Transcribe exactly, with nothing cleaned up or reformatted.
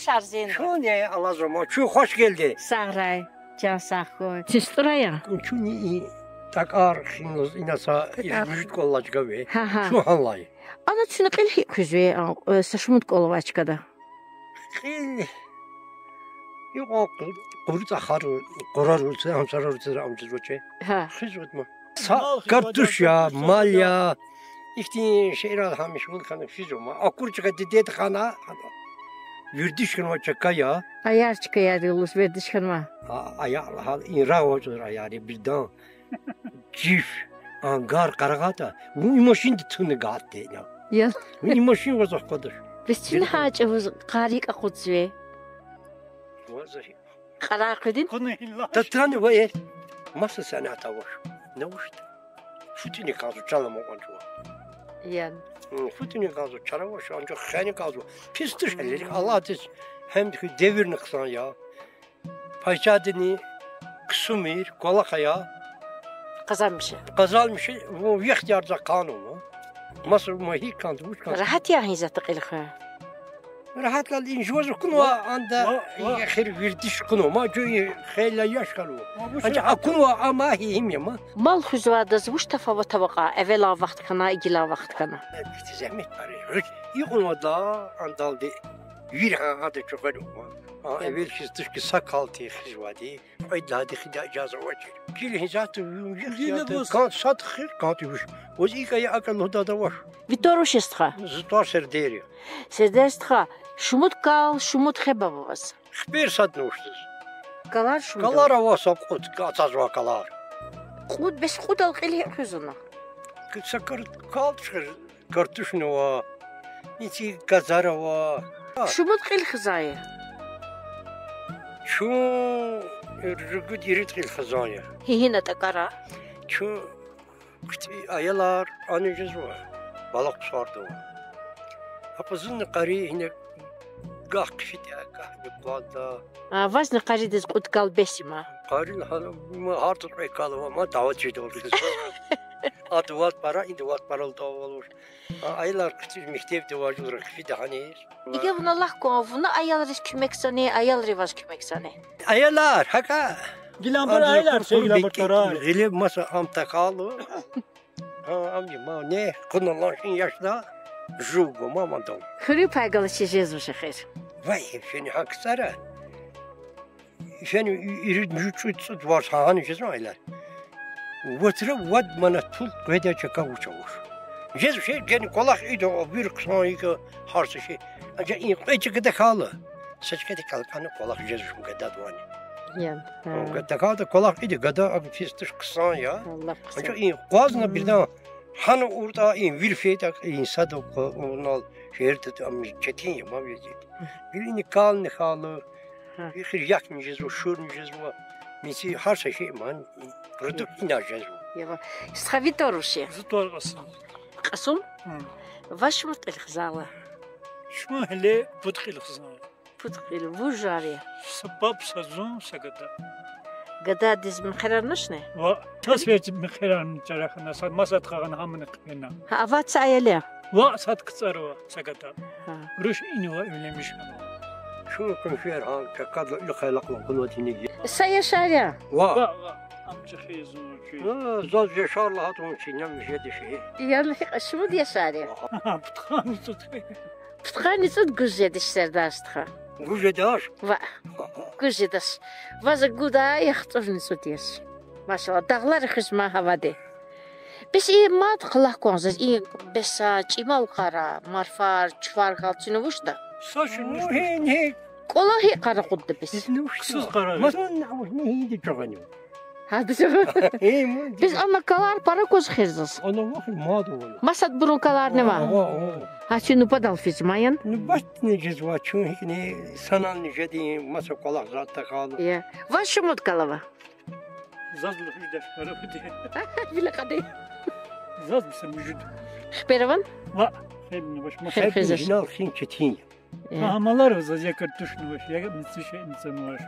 Чарзин. Чун я, Аллагьза ма, чун хуш гелди. Сагърай, чан сагъ хьуй. ЦӀустӀур ая? Чун и тӀакӀар хинлуз ина са, и муьжуьд кӀвал алай чка я. Гьа, гьа. Чун гьанлай. Ана чна кьил гьикӀ хуьзвай, а, э, са шумуд кӀвал авай чкада? Кьил, юкьва къу-, къуру цӀахар, къурару, амсарару, амсарару чи. Гьа. Хуьзвай ма. Са картуш я, мал я. Ихьтин шейэрал гьамиша вил хьана физва ма. Акур чка дидед хана, вердиш хьанва чка я. Аяр чка яр, юлуш вердиш хьанва. А, ая, гьал и рагъ авачир аяр я бирдан. Жив, ангар къарагъатӀа, вун и машинди туна гатдена. Я. Вун и машин ваз акъудуш. Бес чна гьа чӀавуз къар икӀ акъудзавай. Ваз Къарагъ къведин? Татани ва э, маса санат авач. Неужто? Футуни кӀанзава, чан ама кӀанзава. Яни. М, футуни кӀанзава, чан авач, анжах хени кӀанзава. Пис туш гьелерик, Аллагьдиз гьамд хьуй, девирни хъсан я. Пайчадини ксумир, кӀвалах ая. Къазанмиши. Къазанмиши, вун ихтиярза къануна. Маса ма гьикӀ кӀанзава, вуч кӀанзава. Рагьат я гьи затӀа кьил хуьн? Рагьатлал и жуваз акунва, анда, ва, ва, и хир вердиш акунва, ма жув и хейлин яш хьанва. Ва, вуч анжах акунва, амма гьи-, гьим я ма. Мал хуьзвайдаз вуч тафават ава кьван, эвелан вахт хьана, гилан вахт хьана? Ихьтин зегьмет пара. Гьич икьван вада андалди вир гьа ада чугъерва. А, эвел хьиз туш хьи са калти хьизвайди. Кьвед лагьайди хьидай ижаза авачир. Килигьин затӀ вуж гила ихтияр да, вуз. Кан сад хир, кан ти вуш. Вуз икӀ ая, акӀ лугьудайди авач. Ви тӀвар вуч я, стха? Зи тӀвар Сердер я. Сердер стха, шумуд кал, шумуд хеб ава ваз? Хипер садни вуштаз. Калар шумуд ава? Калар ава са кьуд, ацазва калар. Кьуд, бес кьудал кьил гьикӀ хуьзва? Са кар-, кал чуьхуьр. Картушни ава, ици газар ава. Шумуд кьил хизан я? Чун ругуд-ирид кьил хизан я. Гьи-гьина тӀакӀара? Чун хъуьтӀуь аялар ана жезва, бала хъсандава. Апа зунни къари гьина гагь хъфида, гагь бекӀлада. А, вазни къаридиз кьуд кал бес я ма? Къари гьана, ма гьар тӀвар кьве кал ава, ма дават жеда ваз. Ада вад пара, ида вад парал давалуш. А, аялар хъуьтӀуьз мектебда важура хъфида гьаниз. Ингье вуна лагь кван, вуна аялриз куьмекзани, аялри ваз куьмекзани? Аялар, гьакӀа. Гиламбур аялар, гиле маса ам такалу. Гьа, ам ма не, кьуна ланшин яшда, жугу ма мадал. Хуьруьн пай галачиз жезва шехер. Вай, фени гьа кцӀара. Фени ирид муьжуьд цӀуд варз гьагьана жезва аялар. Вацра вад манат пул къведай чка вуч авуш. Жезва шей, гена кӀвалах ида, вири хъсан икӀ, гьар са шей. Анжах и кьве чка тахьайла, са чкада кӀалкӀана кӀвалах жезва гада дувани. Ян, гьа. Гада тахьайтӀа кӀвалах ида, гада ам пис туш, хъсан я. Аллагь хъсан. Анжах и къвазна бирдан гьана уртӀа и вир фейитӀа, и сада кӀвал унал шегьерда ам четин я, ма везет. Вирини кални хьайила, гьа, ихир якни жезва, шурни жезва, мици гьар са шей ман продукт ина жезва. Ява. Стха, ви тӀвар вуч я? Зи тӀвар Кьасум. Кьасум? Гьм. Ваз шумуд кьил хизанва? Чун гьеле пуд кьил хизанва. Пуд кьил. Вуж жар я? Са паб, са зун, са гада. Гададиз мехъерар авачни? Ва, са сефер мехъерар чара хьана, са масад хагъана гьамни хъфена. Гьа, аватса аял я? Ва, сад кцӀар ава, са гада. Гьа. Руш инва, уьлемиш хьанва. Чун къуншияр гьа, какадла уьлкъвелай кьулухъ кьунватӀани. Са яшар я? Ва. Ва, ва, ам чӀехи зун чи. Ва, заз яшар лагьайтӀа вун чина муьжуьд яши. Яни гьикӀ, шумуд яшар я? Пудкъанни цӀуд. Пудкъанни цӀуд гуж жедиш, Сердар стха? Гуж жедач? Ва, гуж жедач. Ваз гудай яхцӀурни цӀуд яш. Машаллагь, дагълари хуьз ма гьавади. Бес и мад кьван лагь кван заз, и беса, чӀимал къара, марфар, чуфар галцуьна вучда? Са шуьн вуч? КӀвалах гьикӀ къара кьудда бес? Ксус къара. Масун авуш не гьиди чӀугъани. Гьа, бес. Э, ма, бес ана калар пара кваз хер заз. Ана вахт мад вана. Масадбурун каларни ва? Ава, ава. Гьа, чи нубадал физ ман яни? Нубатни жезва, чун гьикӀни санални жеди, маса кӀвалах затӀ тахьайла. Я. Ваз шумуд кал ава? Заз лугьуз дашпара буди. Вил акьади. Заз биса муьжуьд. Хипер авани? Ва, хебни ваш ма. Хеб хезеш. Жинал хин четин я. Э. Гьа, малар заз я картушни ваш, я мици шейни цанваш.